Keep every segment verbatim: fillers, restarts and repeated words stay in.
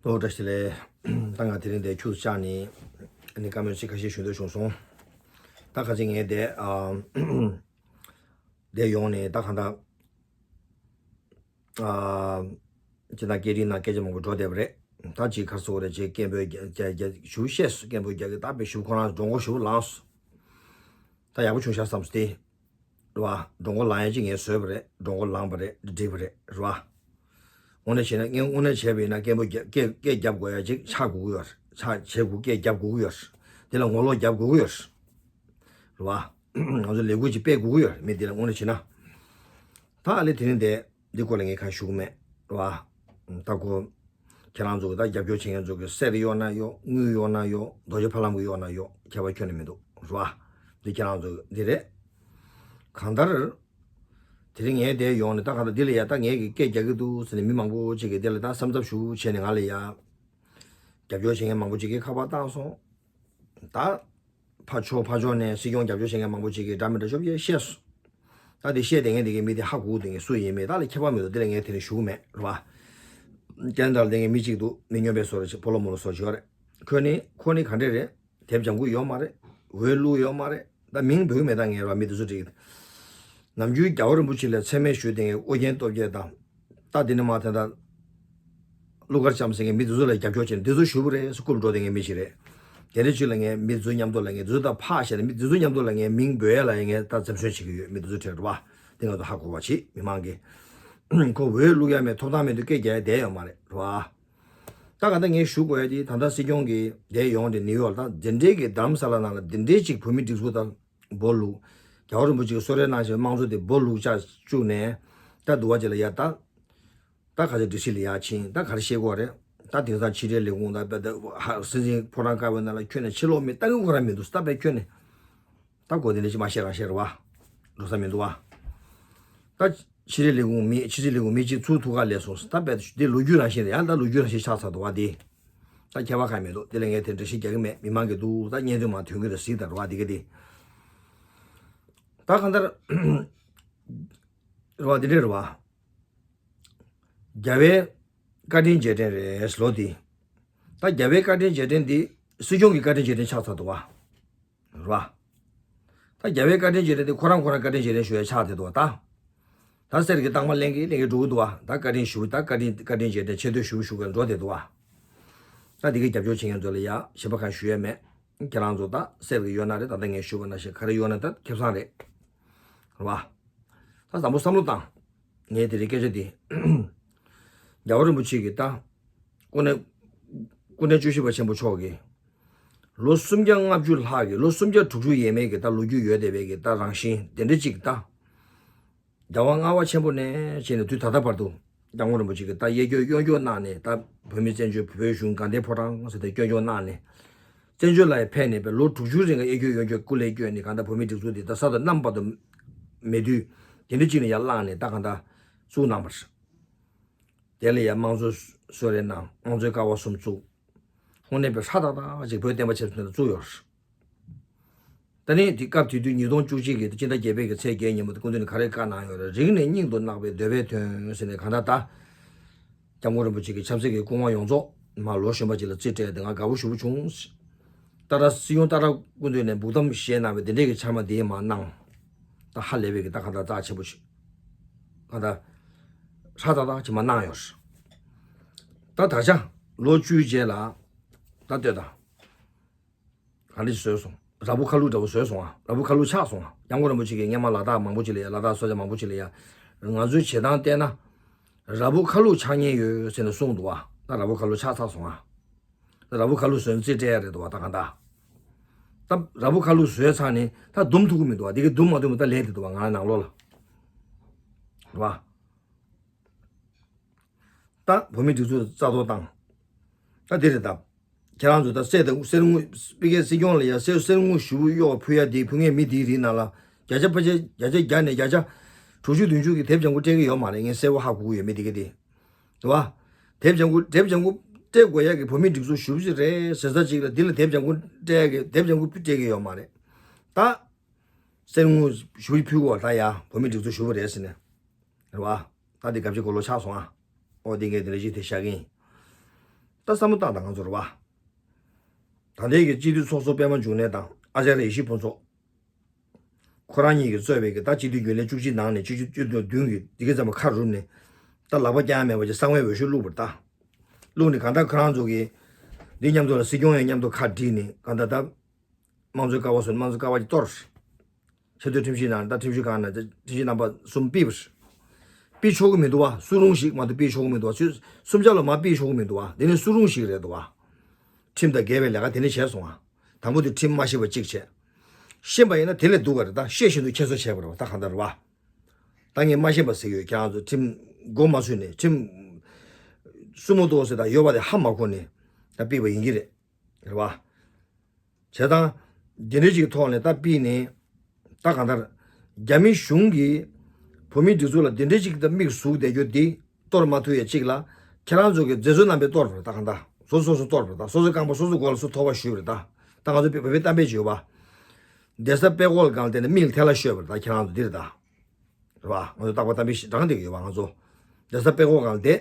ཨོ་བཀྲ་ཤིས་བདེ་ལེགས། ད་ང་དེ་རིང་འདིར་ཁྱུག་ཙམ་བཅར་ནས་ཨ་ནི་བཀའ་མོལ་ཅིག་ཁ་ཤས་ཞུ་འདོད་བྱུང་སོང་། ད་ཁ་ཅིག་ངས་འདིར་ཨ་འདིར་ཡོང་ནས་ད་གང་ལྟར་ཨ་ཅི་ད་སྐད་འཕྲིན་ནང་སྐད་ཆ་མང་པོ་འགྲོ་བསྡད་པ་རེད། ད་ཅིག་ག་རེ་ཟེར་དགོས་རེད། ཅིག་སྐད་འབོད་རྒྱག་རྒྱག་རྒྱག་ཞུ་ཤེས་སུ་སྐད་འབོད་རྒྱག་གི། ད་དཔེ་ཞུ་ཁོ་རང་འགྲོ་མགོ་ཞུ་ལངས་སོང་། ད་ཡག་པོ་བྱུང་ཤག་བསམ་སྟེ། རེད་བ། འགྲོ་མགོ་ལངས་ཡ་ཅིག་ངས་བཟོས་པ་རེད། འགྲོ་མགོ་ལངས་པ་རེད། འགྲིག་པ་རེད། རེད་བ། དངོས་གནས་བྱས་ན་ངས་དངོས་གནས་བྱས་པ་ཡིན་ན་སྐད་འབོད་རྒྱབ་སྐད་སྐད་རྒྱབ་དགོས་ཡ་ཅིག་ཆགས་དགོས་ཀྱི་ཡོད་རེད། ཆགས་བྱེད་དགོས། སྐད་རྒྱབ་དགོས་ཀྱི་ཡོད་རེད། དེ་ལ་ངོ་ལོག་རྒྱབ་དགོས་ཀྱི་ཡོད་རེད། རེད་བ། ང་ཚོ་ལས་འགུལ་ཅིག་སྤེལ་དགོས་ཀྱི་ཡོད་རེད། མི་དེ་ལ་དངོས་གནས་བྱས་ན། ད་ཨ་ལེ་དེ་རིང་འདི་འདི་སྐོར་ལ་ངས་གང་ཞུ་གི་མེད། རེད་བ། ད་ཁོ་ཁྱེད་རང་ཚོ་གི་ད་རྒྱབ་སྐྱོར་བྱེད་མཁན་ཚོ་གི་གསེར་གཡོག་ན་གཡོག་དངུལ་གཡོག་ན་གཡོག་རྡོ་རྗེ་ཕ་ལམ་གི་གཡོག་ན་གཡོག་ཁྱད་པར་ཁྱོན་ནས་མི་འདུག་རེད་བ། འདི་ཁྱེད་རང་ཚོ་གི་འདི་རེད། གང་ལྟར། དེ་རིང་ངས་འདིར་ཡོང་ནས་ད་གང་ལྟར་འདི་ལ་ཡ་ད་ངས་ཀྱི་སྐད་རྒྱག་གི་འདུག་ཟེར་ནས་མི་མང་པོ་ཅིག་གིས་འདི་ལ་ད་བསམ་ཚབ་ཞུ་བྱས་ནས་ང་ལ་ཡ་རྒྱབ་སྐྱོར་བྱེད་མཁན་མང་པོ་ཅིག་གིས་ཁ་པར་བཏང་སོང་། ད་ཕར་ཕྱོགས་ཕར་ཕྱོགས་ནས་སྲིད་སྐྱོང་རྒྱབ་སྐྱོར་བྱེད་མཁན་མང་པོ་ཅིག་གིས་འདྲ་མི་འདྲ་ཤོབ་ཡས་བཤད་སོང་། ད་དེ་བཤད་བསྡད་མཁན་དེ་གའི་མི་དེ་ཧ་གོ་དེ་ངས་སུ་ཡིན་མིན་ད་ལ་ཁྱད་པར་མི་འདུག་དེ་ལ་ངས་དེ་ནས་ཞུ་གི་མེད། རེད་བ། ཀན་ཌར་དེ་ངས་མི་གཅིག་འདུག་མི་སྨྱོན་པའི་བཟོ་རེད། ཕོ་ལོ་མོ་ལོ་བཟོ་བྱེད་རེད། ཁོ་ནི་ཁོ་ནི་ག་འདྲས་རེད། དེབ་ལྗང་ཁུ་ཡོད་མ་རེད། འོས་བླུགས་ཡོད་མ་རེད། ད་མིང་འབོད་ཀྱི་མེད། ད་ངས་ར་མི་དེ་ཚོ་བྲིས། ནམ་རྒྱུན་རྒྱལ་བ་རིན་པོ་ཆེ་ལ་མཚན་སྨད་ཞུས་ཏེ་ངས་ཨོ་རྒྱན་སྟོབས་རྒྱལ་དང་། ད་དེ་ནས་མ་དེ་ད་ཀླུ་མཁར་བྱམས་ཟེར་མཁན་མི་དེ་ཚོ་ལ་རྒྱབ་སྐྱོར་བྱས་ནས་དེ་ཚོ་ཞུ་བ་རེད་ཟེར་རྐུབ་འགྲོ་དེ་ངས་མི་ཞིག་རེད། དེ་འདྲ་ཅིག་ལ་ངས་མི་དེ་ཚོ་མཉམ་དུ་ལ་ངས་དེ་ཚོ་ད་ཕག་བཤད་ནས་མི་དེ་ཚོ་མཉམ་དུ་ལ་ངས་མིང་འབོད་ཡ་ལ་ངས་ད་འཛེམ་ཟོན་བྱེད་ཀྱི་ཡོད། མི་དེ་ཚོ་དྲན་རེད་བ། དེ་ང་ཚོ་ཧ་གོ་བ་བྱེད། མི་མང་གིས་ཁོ་འོས་བླུགས་ཡ་མེད། ཐོབ་ཐང་མེད་དུས་སྐད་རྒྱག་ཡ་བསྡད་ཡོད་མ་རེད། རེད་བ། ད་ག་ད་ངས་ཞུ་དགོས་ཡ་དེ་ད་ལྟ་སྲིད་སྐྱོང་གིས་དེ་ཡོང་དེ་ནིའུ་ཡོག་ད་འདི་འདྲའི་གི་དྷ་རམ་ས་ལ་ནང་ལ་འདི་འདྲའི་ཅིག་བོད་མི་སྒྲིག་འཛུགས་དང་འབོ་ལུག་རྒྱལ་བ་རིན་པོ་ཆེ་གིས་གསོལ་རས་གནང་བཞིན་དམངས་གཙོ་དེ་འབོ་ལུག་ཅག་བཅུག་ནས་ད་འདུག་བ་ཅིག་ལ་ཡ་ད། ད་ག་ཚོད་སྒྲིག་གཞི་ལ་ཡ་ཕྱིན་ད་ག་རེ་བཤད་དགོས་རེད། ད་དེང་སང་ཕྱི་དྲིལ་ལས་ཁུངས་དང་དཔེ་ད་ཧ་སྲིད་འཛིན་ཕོ་བྲང་དཀར་པོའི་ནང་ལ་ཁྱོན་ནས་ཕྱི་ལོགས་མི་ལྟ་གི་ཁོ་རང་མི་འདུག་ད་དཔེ་ཁྱོན་ནས། ད་གོ་དེ་འདྲ་ཅིག་མ་བཤད་རང་བཤད་རེད་བ། འགྲོ་ས་མི་འདུག་བ། ད་ཕྱི་དྲིལ་ལས་ཁུངས་མི་ཕྱི་དྲིལ་ལས་ཁུངས་མི་གཅིག་ཚུར་ཐུག་ག་ལས་སོང་ད་དཔེ་འདི་ལོ་རྒྱུས་རང་བཞིན་རེད། ཡང་ད་ལོ་རྒྱུས་རང་བཞིན་ཆགས་ཚར་འདུག་བ་འདི། ད་ཁྱད་པར་གང་མི་འདུག་དེ་ལ་ངས་དེ་འགྲེལ་བཤད་རྒྱག་གི་མེད། མི་མང་གིས་འདུག་ད་བརྙན་ཐུང་མང་ཐོན་གི་རེད་གཟིགས་དང་རེད་བ་འདི་ག་དེ། ད་གང་ལྟར། རེད་བ་འདི་འདྲས་རེད་བ། རྒྱལ་བའི་བཀའ་དྲིན་རྗེས་དྲན་རེད་ལོ་འདི། ད་རྒྱལ་བའི་བཀའ་དྲིན་རྗེས་དྲན་འདི་སྲིད་སྐྱོང་གི་བཀའ་དྲིན་རྗེས་དྲན་ཆགས་ཚར་འདུག་བ། རེད་བ། ད་རྒྱལ་བའི་བཀའ་དྲིན་རྗེས་དྲན་འདི་ཁོ་རང་ཁོ་རང་བཀའ་དྲིན་རྗེས་དྲན་ཞུ་ཡ་ཆགས་བསྡད་འདུག་བ་ད། ད་གསེར་གྱི་རྟགས་མ་ལེན་གི་ལེན་གི་འགྲོ་གི་འདུག་བ། ད་བཀའ་དྲིན་ཞུ་ད་བཀའ་དྲིན་བཀའ་དྲིན་རྗེས་དྲན་ཆེ་བསྟོད་ཞུ་ཞུ་གི་འགྲོ་བསྡད་འདུག་བ། ད་འདི་གི་རྒྱབ་སྐྱོར་བྱེད་མཁན་ཚོ་ལ་ཡ་གཞན་པ་གང་ཞུ་ཡ་མེད། ཁྱེད་རང་ཚོ་ད་གསེར་གྱི་གཡོ་ན་རེད། ད་ལྟ་ངས་ཞུས་པ་ནང་བཞིན་ག་རེ་གཡོ་ན་ད་ཁེ་བཟང་རེད། རེད་བ། ད་བཟང་པོ་བསམ་བློ་བཏང་། ངས་དེ་རིང་སྐད་ཆ་འདི། རྒྱལ་བ་རིན་པོ་ཆེ་གིས་ད། སྐུ་ནས། སྐུ་ཕྲེང་བཅུ་བཞི་པ་ཆེན་པོ་མཆོག་གིས། ལོ་སུམ་བརྒྱ་ལྔ་བཅུ་ལྷག་གི་ལོ་སུམ་བརྒྱ་དྲུག་ཅུ་ཡས་མས་ཀྱི་ད་ལོ་རྒྱུས་ཡོད་བསྡད་པའི་གི་ད་རང་བཞིན་དེ་འདྲ་ཅིག་ད། རྒྱལ་བ་ལྔ་པ་ཆེན་པོ་ནས་བྱས་ནས་དུས་ད་ལྟ་བར་དུ་སྐྱབས་མགོན་རིན་པོ་ཆེ་གིས་ད་གཡས་སྐྱོར་གཡོན་སྐྱོར་གནང་ནས་ད་བོད་མི་བཙན་བྱོལ་བོད་གཞུང་དགའ་ལྡན་ཕོ་བྲང་ཟེར་ཏེ་སྐྱོན་སྐྱོར་གནང་ནས། བཙན་བྱོལ་ལ་ཡང་ཕེབས་ནས་པའི་ལོ་དྲུག་ཅུའི་རིང་ག་གཡས་སྐྱོར་གཡོན་སྐྱོར་སྐུ་ལས་བསྐྱོན་ནས་གང་ལྟར་བོད་མིའི་སྒྲིག་འཛུགས་འདི་ད་ས་དང་གནམ་བར་དུ་མེད་དུས་དེ་འདྲ་ཅིག་ནས་ཡར་བླངས་ནས་ད་གང་ལྟར་བཙུགས་གནང་བ་རེད། དེ་ལ་ཡང་དམངས་གཙོ་གསོལ་རས་གནང་། དམངས་གཙོའི་ཀ་བ་གསུམ་བཙུགས། དངོས་གནས་པའི་ཧྲ་ཏག་ཏག་ཅིག་བོད་བསྟན་པ་ཆབ་སྲིད་ལ་བཙུགས་ཡོད་རེད། ད་ནི་དེ་སྐབས་དེ་དུས་ཉིས་སྟོང་བཅུ་གཅིག་གི་སྤྱི་ཟླ་བརྒྱད་པའི་གི་ཚེས་བརྒྱད་ཉིན་མོ་དེ་སྐུ་མདུན་ནས་ག་རེ་བཀའ་གནང་ཡོད་རེད། རིང་ནས་སྙིང་དུ་བརྣག་པའི་འདོད་པས་ཐོན་ཟེར་ནས་གང་ལྟར་ད། སྐྱབས་མགོན་རིན་པོ་ཆེ་གི་ཆབ་སྲིད་ཀྱི་སྐུ་དབང་ཡོངས་རྫོགས་མར་ལོ་གཞོན་པ་ཅིག་ལ་རྩིས་སྤྲད་དེ་ང་དགའ་པོ་ཞེ་པོ་བྱུང་། ཏཱ་ཏཱ་སྲིད་སྐྱོང་ཏཱ་ཏཱ་སྐུ་མདུན་ནས་འབུག་གཏམ་བཞེས་གནང་བའི་དེ་འདྲས་ཀྱི་འཆར་མ་དེ་མར་གནང་། ད་ཧ་ལས་པའི་གི་ད་ག་ད་རྩ་ཆེན་པོ་ཞིག་ག་ད་ཧྲ་ཏག་ཏག་ཅིག་མར་གནང་ཡོད་རེད། ད་ད་ཆ་ལོ་བཅུའི་རྗེས་ལ་ད་ལྟོས་དང་། ག་འདྲ་ཞིག་བཟོས་སོང་། ར་སྤུ་ཁ་ལུག་འདྲ་བོ་བཟོས་སོང་ཨ། ར་སྤུ་ཁ་ལུག་ཆགས་སོང་ཨ། སྐྱབས་མགོན་རིན་པོ་ཆེ་གིས་སྔོན་མ་ལ་དྭགས་མང་པོ་ཅིག་ལ་ཡ་ལ་དྭགས་སོ་ཆ་མང་པོ་ཅིག་ལ་ཡ། ང་ཚོའི་བྱེད་སྟངས་བལྟས་ན། ར་སྤུ་ཁ་ལུག་ཆགས་ཉེན་ཡོད་ཟེར་ནས་གསུངས་འདུག་ཨ། ད་ར་སྤུ་ཁ་ལུག་ཆགས་ཚར་སོང་ཨ། ད་ར་སྤུ་ཁ་ལུག་བཟོས་ན་རྩིས་སྤྲད་ཡ་རེད་འདུག་ཨ་ད་གང་ལྟར། ད་ར་སྤུ་ཁ་ལུག་བཟོས་ཚར་ནས་ད་འདུམ་ཐུབ་ཀྱི་མི་འདུག་ཨ། འདི་གི་འདུམ་མ་འདུམ་ད་ལས་དེ་འདུག་ཨ་ང་ནང་ལོགས་ལ། རེད་བ། ད་བོད་མི་སྒྲིག་འཛུགས་རྩ་གཏོར་བཏང་། ད་འདི་རེད་ད། ཁྱེད་རང་ཚོ་ད་གསེར་དང་གསེར་དངུལ་པི་ཀའི་སྲིད་སྐྱོང་ལ་ཡ་གསེར་གསེར་དངུལ་ཞུ་གཡོག་ཕུལ་ཡ་དེ་ཕུལ་མཁན་མི་དེའི་རིགས་ནང་ལ་བརྒྱ་ཆ་ཕལ་ཆེར་བརྒྱ་ཆ་བརྒྱ་ནས་བརྒྱ་ཆ་དྲུག་ཅུ་བདུན་ཅུ་གི་དེབ་ལྗང་ཁུ་སྤྲད་ཀྱི་ཡོད་མ་རེད། ངས་གསལ་པོ་ཧ་གོ་གི་ཡོད་མི་དེ་ག་དེ། རེད་བ། དེབ་ལྗང་ཁུ་དེབ་ལྗང་ཁུ་སྤྲད་དགོས་ཡ་གི་བོད་མི་སྒྲིག་འཛུགས་ཞུ་བ་ཞིག་རེད་ཟེར་ས་ཅིག་ལ་འདི་ལ་དེབ་ལྗང་ཁུ་སྤྲད་ཀྱི་དེབ་ལྗང་ཁུ་སྤྲད་ཀྱི་ཡོད་མ་རེད། ད་གསེར་དངུལ་ཞུ་ཕུལ་དགོས་ད་ཡ་བོད་མི་སྒྲིག་འཛུགས་ཞུ་བ་རེད་ཟེར་ནས། རེད་བ། ད་འདི་གབ་ཅིག་གོ་ལོ་ཆགས་སོང་ཨ། ཨོ་འདི་ངས་འདི་འདྲ་ཞིག་དེ་བཞག་གི་ཡིན། ད་བསམ་བློ་བཏང་དང་ང་ཚོ་རེད་བ། ད་ལྟའི་གི་སྤྱི་འཐུས་ཚོགས་གཙོ་པད་མ་འབྱུང་གནས་དང་ཨ་ཅཱརྱ་ཡེ་ཤེས་ཕུན་ཚོགས། ཁོ་རང་གཉིས་ཀྱིས་གཙོས་པའི་གི་ད་སྤྱི་འཐུས་རྒྱུན་ལས་བཅུ་གཅིག་ནང་ནས་བཅུ་བཅུ་དོན་བདུན་གྱིས་འདི་ག་ཙམ་པ་ཁ་རུབ་ནས། ད་ལག་པ་བརྐྱང་མེད་པ་ཅིག་གསང་བའི་འོས་ཤོག་བླུགས་པ་རེད་ད། བླུགས་ནས་གང་ལྟར་ཁོ་རང་ཚོ་གིས་འདི་མཉམ་དུ་ལ་སྲིད་སྐྱོང་ཡང་མཉམ་དུ་ཁ་བསྒྲིགས་ནས་གང་ལྟར་ད། དམངས་གཙོའི་ཀ་བ་སོགས་དམངས་གཙོའི་ཀ་བ་ཅིག་གཏོར། ཆེས་མཐོའི་ཁྲིམས་ཞིབ་ནང་ད་ཁྲིམས་ཞིབ་ཁང་ནང་ད་ཁྲིམས་ཞིབ་རྣམ་པ་གསུམ་ཕུད་པ་རེད། ཕུད་ཆོག་གི་མི་འདུག་བ། སུ་རུང་ཞིག་མ་གཏོགས་ཕུད་ཆོག་གི་མི་འདུག་བ། ཚུལ་སུམ་ཆ་ལ་མ་ཕུད་ཆོག་གི་མི་འདུག་བ། དེ་ནི་སུ་རུང་ཞིག་རེད་འདུག་བ། ཁྲིམས་དང་འགལ་བའི་ལས་ཀ་དེ་ནི་བྱས་སོང་བ། དང་པོ་དེ་ཁྲིམས་མ་ཤེས་པ་གཅིག་བྱས། ཤེས་པ་ཡིན་ན་དེ་ལས་སྡུག་ག་རེད་ད། ཤེས་བཞིན་དུ་ཁྱད་གསོད་བྱས་པ་རེད་བ། ད་གང་ལྟར་རེད་བ། ད་ངས་མ་ཤེས་པ་ཟེར་གྱི་ཡོད། ཁྱེད་རང་ཚོ་ཁྲིམས་མགོ་མ་ཚོས་ནས་ཁྲིམས་སྲུ་མོ་ཏོག་ཟེར་དང་ཡོད་པ་དེ་ཧ་མ་གོ་ནས་ད་ཕུད་པ་ཡིན་གྱི་རེད། རེད་བ། བྱས་ཙང་། འདི་འདྲའི་ཅིག་ཐོག་ནས་ད་ཕུད་ནས། ད་གང་ལྟར། རྒྱ་མི་གཞུང་གིས་བོད་མིའི་སྒྲིག་འཛུགས་ལ་འདི་འདྲའི་ཅིག་ད་མིག་ཟུག་བསྡད་རྒྱུ་འདི་གཏོར་མ་ཐུབ་ཡས་ཅིག་ལ། ཁྱེད་རང་ཚོ་གི་མཛད་གཙོ་རྣམ་པས་གཏོར་བ་རེད་ད། གང་ལྟར་སོ་སོ་སོ་གཏོར་བ་རེད་ད། སོ་སོའི་རྐང་པ་སོ་སོའི་མགོ་ལ་སོ་ཐོ་བ་གཞུས་པ་རེད་ད། ད་ང་ཚོ་བོད་པའི་གཏམ་དཔེ་ཅིག་ཡོད་པ། བསྡད་ས་པད་ཀོག་ལ་སྒང་བསྡད་ནས་མིག་ལ་ཐལ་བ་གཞུས་པ་རེད་ད། ཁྱེད་རང་ཚོ་འདི་རེད་ད། རེད་བ། ང་ཚོ་རྟག་པར་གཏམ་དཔེ་ཞིག་བགྲངས་བསྡད་ཀྱི་ཡོད་པ། ང་ཚོ་བསྡད་ས་པད་ཀོག་སྒང་ལ་བསྡད།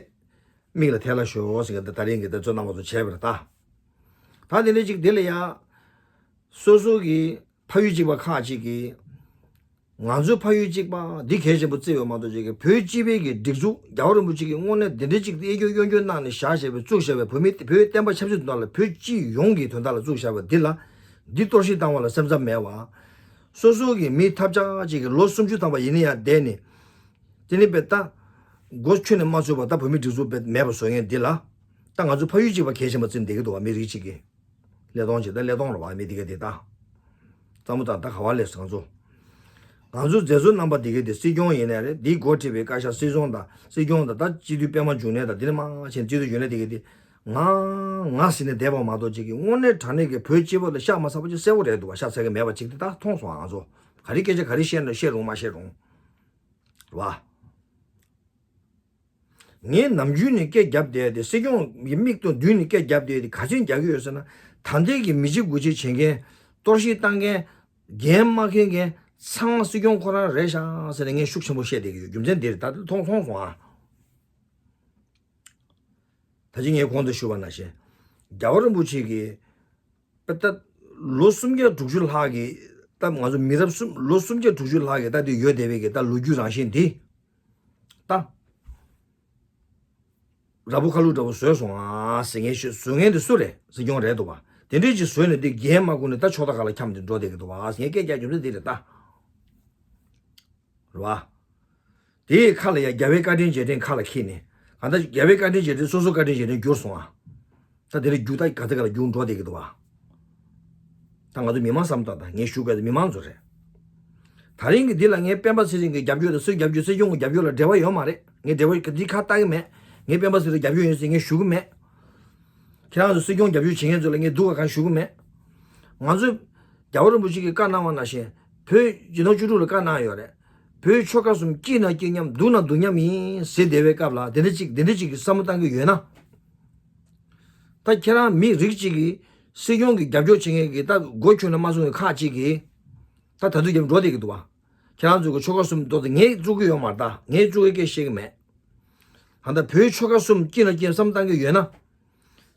མིག་ལ་ཐལ་བ་གཞུ་ཟེར་མཁན་དེ་ད་རིང་གི་དེ་ཚོ་རྣམ་པ་ཚོ་བྱས་པ་རེད་ད། ད་དེ་འདྲ་ཅིག་དེ་ལ་ཡ། སོ་སོ་གི་ཕ་ཡུལ་གཅིག་པ་ཁག་ཅིག་གིས། ང་ཚོའི་ཕ་ཡུལ་གཅིག་པ་འདི་གལ་ཆེན་པོ་བརྩི་ཡོད་མ་གཏོགས་ཅིག་གི་བོད་སྤྱི་པའི་གི་སྒྲིག་འཛུགས་རྒྱལ་བ་རིན་པོ་ཆེ་གིས་དངོས་གནས་དེ་འདྲ་ཅིག་གཡས་སྐྱོར་གཡོན་སྐྱོར་གནང་ནས་བཞག་བཞག་པའི་བཙུགས་བཞག་པའི་བོད་མི་བོད་བསྟན་པ་ཆབ་སྲིད་དོན་དག་ལ་བོད་སྤྱི་ཡོངས་ཀྱི་དོན་དག་ལ་བཙུགས་བཞག་པ་འདི་ལ། འདི་གཏོར་བཤིག་བཏང་བ་ལ་སེམས་འཚབ་མེད་པ། སོ་སོ་གི་མི་ཐབས་ཆག་ཅིག་གིས་ལོ་སུམ་ཅུ་ཐམ་པ་ཡིན་ན་ཡང་བསྡད་ནས། དེ་ནི་བས་ད། མགོ་ཁྱོན་ནས་མ་ཚོས་པ་ད་བོད་མི་སྒྲིག་འཛུགས་བས་མེད་པ་བཟོ་མཁན་འདི་ལ། ད་ང་ཚོ་ཕ་ཡུལ་གཅིག་པ་གལ་ཆེན་པོ་བརྩིས་བསྡད་ཀྱི་འདུག་བ། མི་རིགས་གཅིག་གི། ཀླད་སྟོང་ཅིག་ད་ཀླད་སྟོང་རེད་བ། མི་འདི་ག་འདི་ད། བསམ་བློ་བཏང་ད་ག་བ་ལས་ང་ཚོ། ང་ཚོ་མཛད་གཙོ་རྣམ་པ་འདི་ག་འདི་སྲིད་སྐྱོང་ཡིན་ནའི་རེད། འདི་འགོ་ཁྲིད་པའི་བཀའ་ཤག་སྲིད་སྐྱོང་དང་སྲིད་སྐྱོང་དང་ད་སྤྱི་འཐུས་པད་མ་འབྱུང་གནས་དང་འདི་ནས་མ་བྱས་སྤྱི་འཐུས་འབྱུང་གནས་འདི་ག་འདི། ང་ང་ཟེར་ནས་བསྡད་པ་མ་གཏོགས་ཅིག་གི་དངོས་གནས་དྲང་གནས་ཀྱི་བོད་སྤྱི་པ་ལ་ཤ་མ་ཚ་པོ་ཅིག་གསལ་པོ་རེད་འདུག་བ། ཤ་ཚ་གི་མེད་པ་ཅིག་དེ་ད་མཐོང་སོང་། ང་ཚོ་ག་རེ་སྐད་ཆ་ག་རེ་བཤད་ན་བཤད་རུང་མ་བཤད་རུང་། རེད་བ། ངས་ནམ་རྒྱུན་ནས་སྐད་རྒྱབ་བསྡད་དེ། སྲིད་སྐྱོང་གི་མིག་ཏུ་མདུན་ནས་སྐད་རྒྱབ་བསྡད་དེ་ག་ཚོད་རྒྱག་གི་ཡོད་ཟེར་ན། ད་ལྟའི་གི་མི་གཅིག་དགུ་གཅིག་བྱེད་མཁན། གཏོར་བཤིག་བཏང་མཁན། འགན་མ་འཁྱེར་མཁན་ཚང་མ་སྲིད་སྐྱོང་ཁོ་རང་རེད་ཤག་ཟེར་ནས་ངས་ཤུགས་ཆེན་པོ་བཤད་བསྡད་ཀྱི་ཡོད། རྒྱུ་མཚན་འདི་རེད། ད་ལྟ་མཐོང་མཐོང་སོང་ཨ། ད་ཅི་ངས་གོང་དུ་ཞུས་པ་ནང་བཞིན། རྒྱལ་བ་རིན་པོ་ཆེ་གིས་ད་ལོ་སུམ་བརྒྱ་དྲུག་ཅུ་ལྷག་གི། ད་ང་ཚོ་མི་རབས་གསུམ། ལོ་སུམ་བརྒྱ་དྲུག་ཅུ་ལྷག་གི་ད་དེ་ཡོད་བསྡད་པའི་གི་ད་ལོ་རྒྱུས་རང་བཞིན་འདི། ད་ར་ཕོ་ཁ་ལུག་འདྲ་བོ་བཟོས་སོང་ཨ་ཟེར་མཁན་ཞིག་བཟོ་མཁན་དེ་སུ་རེད། སྲིད་སྐྱོང་རེད་འདུག་བ། དེ་འདྲས་ཅིག་བཟོས་ནས་དེ་འགན་མ་ཁུར་ནས་ད་ཕྱོགས་མཐའ་ཁག་ལ་འཁྱམས་ཏེ་འགྲོ་བསྡད་ཀྱི་འདུག་བ་ཟེར་མཁན་སྐད་རྒྱག་རྒྱུ་མཚན་འདི་རེད་ད། རེད་བ། དེའི་ཁ་ལ་ཡ་རྒྱལ་བའི་བཀའ་དྲིན་རྗེས་དྲན་ཁ་ལ་འཁྱེར་ནས། གང་ལྟར་རྒྱལ་བའི་བཀའ་དྲིན་རྗེས་དྲན་སོ་སོའི་བཀའ་དྲིན་རྗེས་དྲན་གྱུར་སོང་ཨ། ད་དེ་རིང་རྒྱུག་ད་ག་ཚོད་ག་ལ་རྒྱུག་འགྲོ་བསྡད་ཀྱི་འདུག་བ། ད་ང་ཚོ་མི་མང་བསམ་བཏང་དང་། ངས་ཞུ་དགོས་ཚེ་མི་མང་ཚོ་རེད། ད་རིང་གི་འདི་ལ་ངས་སྤེན་པ་ཚེ་རིང་གི་རྒྱབ་སྐྱོར་དང་སུའི་རྒྱབ་སྐྱོར། སྲིད་སྐྱོང་གི་རྒྱབ་སྐྱོར་ལ་འབྲེལ་བ་ཡོད་མ་རེད། ངས་འབྲེལ་བ་འདི་ཁ་བཏགས་ཀྱི་མེད། ངས་སྤེན་པ་ཚེ་རིང་རྒྱབ་སྐྱོར་ཡིན་ཟེར་ངས་ཞུ་གི་མེད། ཁྱེད་རང་ཚོ་སྲིད་སྐྱོང་རྒྱབ་སྐྱོར་བྱེད་མཁན་ཚོ་ལ་ངས་སྡུག་ག་གང་ཞུ་གི་མེད། ང་ཚོས་རྒྱལ་བ་རིན་པོ་ཆེ་གིས་བཀའ་གནང་བ་ནང་བཞིན། བོད་སྤྱི་ནོར་བཅུ་དྲུག་ལ་བཀའ་གནང་ཡོད་རེད། བོད་ཆོལ་ཁ་གསུམ་སྐྱིད་ན་སྐྱིད་མཉམ། སྡུག་ན་སྡུག་མཉམ་ཡིན་ཟེར་བསྡད་པའི་སྐབས་ལ། དེ་འདྲ་ཅིག་དེ་འདྲ་ཅིག་གི་བསམ་བློ་བཏང་གི་ཡོད་ན། ད་ཁྱེད་རང་མི་རིགས་གཅིག་གིས་སྲིད་སྐྱོང་གི་རྒྱབ་སྐྱོར་བྱེད་མཁན་གྱི་ད་མགོ་ཁྱོན་ནས་མ་བཟུང་བའི་ཁག་ཅིག་གིས། ད་ད་དུང་རྒྱབ་འགྲོ་བསྡད་ཀྱི་འདུག་བ། ཁྱེད་རང་ཚོ་གི་ཆོལ་ཁ་གསུམ་ཏོག་ཙམ་ངས་བཙུགས་ཀྱི་ཡོད་མ་རེད་ད། ངས་བཙུགས་ཀྱི་སྐད་བཤད་ཀྱི་མེད། ད་ལྟ་བོད་ཆོལ་ཁ་གསུམ་སྐྱིད་ན་སྐྱིད་བསམ་བཏང་གི་ཡོད་ན།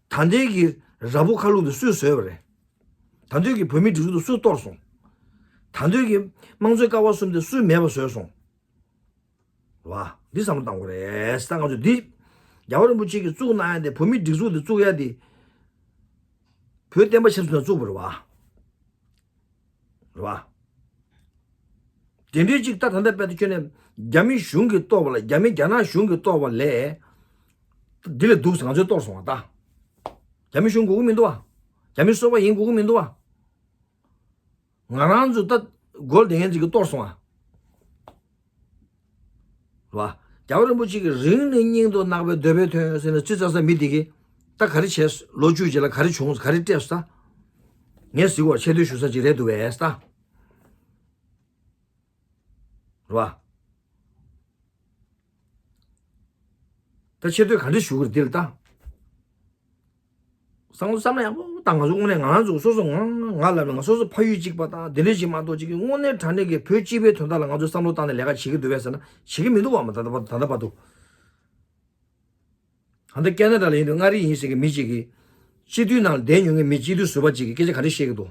ད་ལྟའི་གི་ར་ཕོ་ཁ་ལུག་དེ་སུས་བཟོས་པ་རེད། ད་ལྟའི་གི་བོད་མིའི་སྒྲིག་འཛུགས་དེ་སུས་གཏོར་སོང་། ད་ལྟའི་གི་དམངས་གཙོའི་ཀ་བ་གསུམ་དེ་སུས་མེད་པ་བཟོས་སོང་། རེད་བ། འདི་བསམ་བློ་བཏང་དགོས་རེད། ད་ང་ཚོ་འདི་རྒྱལ་བ་རིན་པོ་ཆེ་གིས་བཙུགས་གནང་ཡ་དེ། བོད་མིའི་སྒྲིག་འཛུགས་དེ་བཙུགས་ཡ་དེ། བོད་བསྟན་པ་ཆབ་སྲིད་ལ་བཙུགས་པ་རེད་བ། རེད་བ། དེ་འདྲའི་ཅིག་ད་ད་ལྟ་དཔེ་ད་ཁྱོན་ནས་རྒྱ་མི་གཞུང་གིས་གཏོར་བ་ལ། རྒྱ་མི་རྒྱ་ནག་གཞུང་གིས་གཏོར་བ་ལས། འདི་ལས་སྡུག་ང་ཚོས་གཏོར་སོང་བ་ད། རྒྱ་མི་གཞུང་དགོས་ཀྱི་མི་འདུག་བ། རྒྱ་མི་སོ་པ་ཡིན་དགོས་ཀྱི་མི་འདུག་བ། ང་རང་ཚོ་ད་སྒོར་དེ་ངན་ཅིག་གིས་གཏོར་སོང་ཨ། རེད་བ། རྒྱལ་བ་རིན་པོ་ཆེ་གིས་རིང་ནས་སྙིང་དུ་བརྣག་པའི་འདོད་པའི་དོན་ཟེར་ནས་ཅི་ཙག་ཙག་མི་དེ་གིས་ད་ག་རེ་བྱས། ལོ་བཅུ་རྗེས་ལ་ག་རེ་བྱུང་། ག་རེ་སྤྲད་ས། ངས་གཟིགས་བར་ཆེ་བསྟོད་ཞུ་ས་ཅིག་རེད་འདུག་བས་ད། རེད་བ། ད་ཆེ་བསྟོད་ག་འདྲ་ཞུ་གི་རེད་འདི་ལ་ད། བསམ་བློ་བསམ་ན་ཡག་པོ་ད། ང་ཚོ་དངོས་གནས་ང་རང་ཚོ་སོ་སོ་ང་ང་ལབ་ན་ང་སོ་སོ་ཕ་ཡུལ་གཅིག་པ་དང་དེ་འདྲས་ཅིག་མ་གཏོགས་ཅིག་གི་དངོས་གནས་དྲང་གནས་ཀྱི་བོད་སྤྱི་པའི་དོན་དག་ལ་ང་ཚོས་བསམ་བློ་བཏང་ནས་ལས་ཀ་བྱེད་ཀྱི་འདུག་བས་ཟེར་ན་བྱེད་ཀྱི་མི་འདུག་བ། མ་ད་ལྟ་བར་ད་ལྟ་བར་དུ། ད་ལྟ་ཀེ་ན་ཌ་ལ་ཡིན་དུས་མངའ་རིས་ཡིན་ཟེར་གི་མི་གཅིག་གིས་སྤྱི་འཐུས་ནང་ལ་བསྡད་མྱོང་མཁན་མི་སྤྱི་འཐུས་ཟུར་པ་གཅིག་གིས་སྐད་ཆ་ག་འདྲ་བཤད་ཀྱི་འདུག་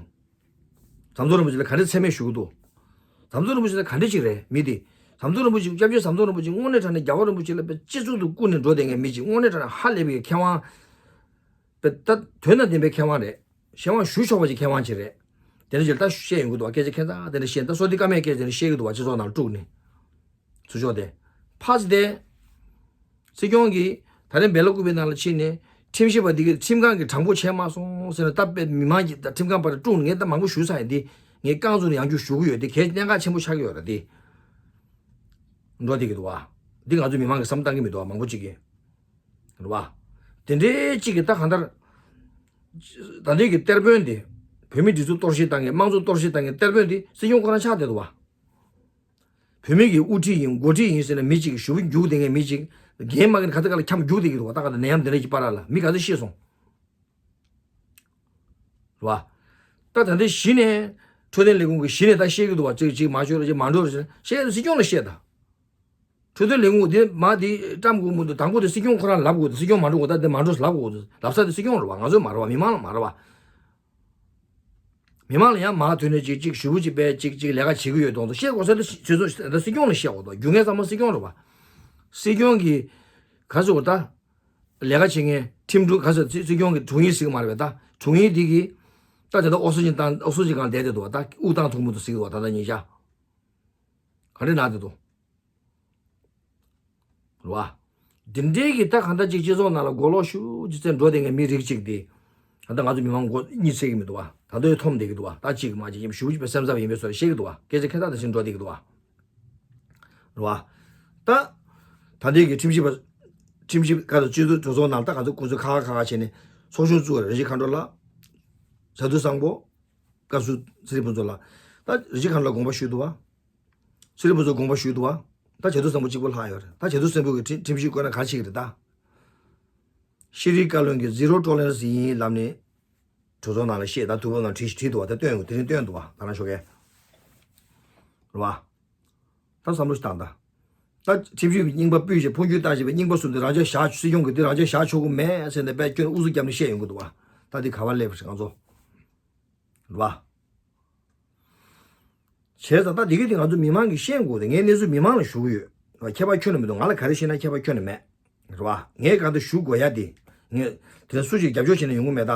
ཟམ་གདོང་རིན་པོ་ཆེ་ལ་ག་འདྲ་མཚན་སྨད་ཞུ་གི་འདུག་ཟམ་གདོང་རིན་པོ་ཆེ་ལ་ག་འདྲ་ཅིག་རེད་མི་འདི། ཟམ་གདོང་རིན་པོ་ཆེ་སྐྱབས་རྗེ་ཟམ་གདོང་རིན་པོ་ཆེ་དངོས་གནས་དྲང་གནས་རྒྱལ་བ་རིན་པོ་ཆེ་ལ་དཔེ་སྤྱི་གཙུག་ཏུ་བཀུར་ནས་འགྲོ་བསྡད་མཁན་མི་གཅིག་དངོས་གནས་དྲང་གནས་ཧ་ལས་པའི་མཁས་དབང་། དཔེ་ད་དོན་དང་ལྡན་པའི་མཁས་དབང་རེད། མཁས་དབང་ཞུ་ཆོག་པ་ཅིག་མཁས་དབང་ཅིག་རེད། དེ་འདྲ་ཅིག་ད་བཤད་ཡོང་གི་འདུག་བ། སྐད་ཆ་ཁྱད་མཚར་དེ་འདྲ་བཤད། ད་བསོད་བདེ་བཀའ་མའི་སྐད་ཆ་དེ་འདྲ་བཤད་ཀྱི་འདུག་བ། སྤྱི་ཚོགས་ནང་དཀྲུགས་ནས། ཚུར་ཕྱོགས་དེ། ཕ་ཚི་དེ། སྲིད་སྐྱོང་གིས་ད་རེས་སྦེལ་ཀོབ་ནང་ལ་ཕྱིན་ནས་ཁྲིམས་ཞིབ་པ་འདི་གིས་ཁྲིམས་ཁང་གིས་དྲང་པོ་བྱས་མ་སོང་ཟེར་ནས་ད་དཔེ་མི་མང་གིས་ད་ཁྲིམས་ཁང་པར་དཀྲུགས་ནས། ངས་ད་མང་པོ་ཞུས་ཚར་ཡིན། འདི་ངས་རྐང་བཙུགས་ནས་ཡང་བསྐྱར་ཞུ་གི་ཡོད། འདི་གལ་གནད་འགག་ཆེན་པོ་ཆགས་ཀྱི་ཡོད་རེད། འདི་འགྲོ་བསྡད་ཀྱི་འདུག་བ། འདི་ང་ཚོ་མི་མང་གིས་བསམ་བཏང་གི་མི་འདུག་བ། མང་པོ་ཅིག་གིས། རེད་བ། དེ་འདྲའི་གཅིག་གིས་ད་གང་ལྟར། ད་འདི་གི་གཏེར་དཔོན་དེ། བོད་མི་སྒྲིག་འཛུགས་གཏོར་བཤིག་བཏང་མཁན། དམངས་གཙོ་གཏོར་བཤིག་བཏང་མཁན་གཏེར་དཔོན་དེ་སྲིད་སྐྱོང་ཁོ་རང་ཆགས་བསྡད་འདུག་བ། བོད་མི་གི་དབུ་ཁྲིད་ཡིན། འགོ་ཁྲིད་ཡིན་ཟེར་ནས་མི་གཅིག་གིས་ཞུ་རྒྱུགས་བསྡད་མཁན་མི་གཅིག་འགན་མ་འཁྱེར་ཁ་ཚ་ཁ་ལ་འཁྱམས་རྒྱུགས་བསྡད་ཀྱི་འདུག་བ། ད་ག་ད་ནད་ཡམས་དེ་འདྲ་ཞིག་བར་ལ་མི་ག་ཚོད་ཤི་སོང་། རེད་བ། ད་ད་ལྟ་གཞི་ནས་འཕྲོད་བསྟེན་ལས་ཁུངས་ཀྱི་གཞི་ནས་ད་བཤད་ཀྱི་འདུག་བ། གཅིག་གཅིག་མ་ཤོར་ར། གཅིག་མ་འགྲོ་ར་བཤད་ཡ་སྲིད་སྐྱོང་ལ་བཤད་ད། འཕྲོད་བསྟེན་ལས་ཁུངས་དེ་མ་དེ་བཀྲམ་དགོས་མི་འདུག་དང་པོ་དེ་སྲིད་སྐྱོང་ཁོ་རང་ལབ་དགོས་འདུག་སྲིད་སྐྱོང་མ་འགྲོ་དགོས། ད་དེ་མ་འགྲོ་ལབ་དགོས་འདུག་ལབ་ས་དེ་སྲིད་སྐྱོང་རེད་བ། ང་ཚོ་མ་རེད་བ། མི་མང་ལ་མ་རེད་བ། མི་མང་ལ་ཡང་མ་ཐོན་ནས་གཅིག་གཅིག་ཞུ་བོ་གཅིག་པས་གཅིག་གཅིག་ལས་ཀ་བྱེད་ཀྱི་ཡོད་དོན་དུ་བཤད་དགོས་ས་དེ་སྲིད་སྐྱོང་ལ་བཤད་དགོས་འདུག་རྒྱུ་མཚན་ཚང་མ་སྲིད་སྐྱོང་རེད་བ། སྲིད་སྐྱོང་གིས་ག་ཟེར་བ་ད། ལས་ཀ་བྱེད་མཁན་ཁྲིམས་དྲུང་ག་ཟེར། སྲིད་སྐྱོང་གི་དྲུང་ཡིག་ཟེར་གི་མ་རེད་པས། ད་དྲུང་ཡིག་འདི་གིས་ད་དེ་འདྲ་ཨོག་སི་ཇན་བཏང་། ཨོག་སི་ཇན་སྒང་བསྡད་བསྡད་འདུག་བ། ད་དབུགས་བཏང་ཐུབ་མི་འདུག་ཟེར་གི་འདུག་བ། ད་ལྟ་ཉིན་ཞག་ག་འདྲས་ན་བསྡད་འདུག་རེད་བ། འདི་འདྲའི་གི་ད་གང་ལྟར་ཅིག་སྤྱི་ཚོགས་ནང་ལ་མགོ་ལོག་ཤུགས་ཅིག་བཙན་འགྲོ་བསྡད་མཁན་མི་རིགས་ཅིག་དེ། ད་ལྟ་ང་ཚོ་མི་མང་མགོ་གཉིད་སད་ཀྱི་མི་འདུག་བ། ད་ལྟ་འཐོམ་བསྡད་ཀྱི་འདུག་བ། ད་ཅིག་མ་ཅིག་ཡིན་ཞུ་བོ་གཅིག་པས་སེམས་འཚབ་ཡིན་པའི་བཟོ་འདྲ་བཤད་ཀྱི་འདུག་བ། སྐད་ཆ་ཁྱད་མཚར་དེ་བཞིན་འགྲོ་བསྡད་ཀྱི་འདུག་བ། རེད་བ། ད། ད་ལྟའི་གི་ཁྲིམས་ཞིབ་པ། ཁྲིམས་ཞིབ་ཁ་ཚོ་སྤྱི་འཐུས་གྲོས་ཚོགས་ནང་ད་ག་ཚོད་ཁོ་ཚོས་ཁ་ཁ་ཁ་ཁ་བྱས་ནས་ཚོགས་ཆུང་བཙུགས་པ་རེད། རིན་ཆེན་མཁའ་འགྲོ་ལགས། བྱ་དུར་བཟང་པོ། བཀའ་ཟུར་ཚེ་རིང་ཕུན་ཚོགས་ལགས། ད་རིན་ཆེན་མཁའ་འགྲོ་ལགས་དགོངས་པ་ཞུས་འདུག་བ། ཚེ་རིང་ཕུན་ཚོགས་དགོངས་པ་ཞུས་འདུག་བ། ད་བྱ་དུར་བཟང་པོ་གཅིག་པོ་ལྷག་ཡོད་རེད། ད་བྱ་དུར་བཟང་པོ་གི་ཁྲིམས་ཁྲིམས་ཞིབ་བསྐོས་ན་ག་རེ་བྱེད་ཀྱི་རེད་ད། ཤེས་རིག་བཀའ་བློན་གྱིས་zero tolerance ཡིན་ལབ་ནས། གྲོས་ཚོགས་ནང་ལ་བཤད། ད་ཐུགས་ཕམ་ནང་བྲིས་བྲིས་འདུག་བ། ད་བཏོན་ཡོང་། དེ་རིང་བཏོན་འདུག་བ། ད་རང་ཤོག་གས། རེད་བ། ད་བསམ་བློ་ཞིག་བཏང་ད། ད་ཁྲིམས་ཞིབ་ཀྱི་རྙིང་པ་སྤུས་ཞེས་འཕོ་འགྱུར་བཏང་བཞིན་པའི་རྙིང་པ་གསུམ་དེ་རང་འཇགས་བཞག་སྲིད་སྐྱོང་གིས་འདི་རང་འཇགས་བཞག་ཆོག་གི་མེད་ཟེར་ནས་དཔེ་སྐྱོན་ཨུ་ཚུགས་བརྒྱབ་ནས་བཤད་ཡོང་གི་འདུག་བ། ད་འདི་ག་པར་སླེབས་པ་རེད་ང་ཚོ། རེད་བ། བྱས་ཙང་ད་འདི་གི་དེ་ང་ཚོ་མི་མང་གིས་ཤེས་དགོས་ཏེ། ངས་གནས་ཚུལ་མི་མང་ལ་ཞུ་གི་ཡོད། ཁྱད་པར་ཁྱོན་ནས་མི་འདུག་ང་ལ་ག་རེ་བཤད་ན་ཁྱད་པར་ཁྱོན་ནས་མེད། རེད་བ། ངས་གང་ལྟར་ཞུ་དགོས་ཡ་དེ། ངས་དེ་སུ་ཞིག་རྒྱབ་སྐྱོར་བྱས་ནས་ཡོང་གི་མེད་ད།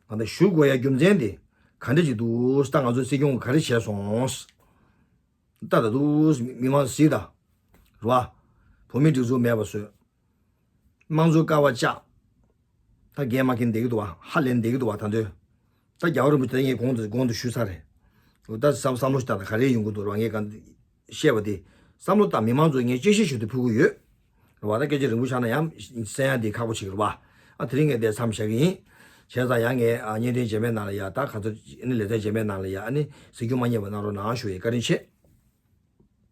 གང་ལྟར་ཞུ་དགོས་ཡ་རྒྱུ་མཚན་དེ་ག་འདྲ་ཅིག་འདུག་ད་ང་ཚོའི་སྲིད་སྐྱོང་གིས་ག་རེ་བྱས་སོང་། ད་ད་དུང་མི་མང་གཟིགས་དང་། རེད་བ། བོད་མི་སྒྲིག་འཛུགས་མེད་པ་བཟོས། དམངས་གཙོའི་ཀ་བ་བཅག་ད་འགན་མ་འཁྱེར་བསྡད་ཀྱི་འདུག་བ། ཧ་ལས་བསྡད་ཀྱི་འདུག་བ། ད་དུང་། ད་རྒྱལ་བ་རིན་པོ་ཆེ་ད་ངས་གོང་དུ་གོང་དུ་ཞུས་ཚར་རེད། ད་བསམ་བསམ་བློ་ཞིག་བཏང་ད་ག་རེ་ཡོང་གི་འདུག་རེད་བ། ངས་གང་བཤད་པ་དེ་བསམ་བློ་བཏང་། མི་མང་ཚོ་ངས་དཔྱད་ཞིབ་ཞུ་དུས་ཕུལ་གྱི་ཡོད། རེད་བ། ད་སྐད་ཆ་རིང་པོ་ཆགས་ན་ཡང་གསན་ཡ་དེ་ཁག་པོ་ཆགས་ཀྱི་རེད་བ། ཨ་དེ་རིང་ངས་དེ་མཚམས་བཞག་གི་ཡིན། བྱས་ཙང་ཡང་ངས་ཨ་བརྙན་འཕྲིན་རྗེས་མའི་ནང་ལ་ཡ་ད་ག་ཚོད་ཨ་ནི་ལེ་ཚན་རྗེས་མའི་ནང་ལ་ཡ་ཨ་ནི་གཟིགས་སྐྱོང་མ་བསྙེལ་བ་གནང་རོགས་གནང་ཞུ་ཡི། བཀའ་དྲིན་ཆེ།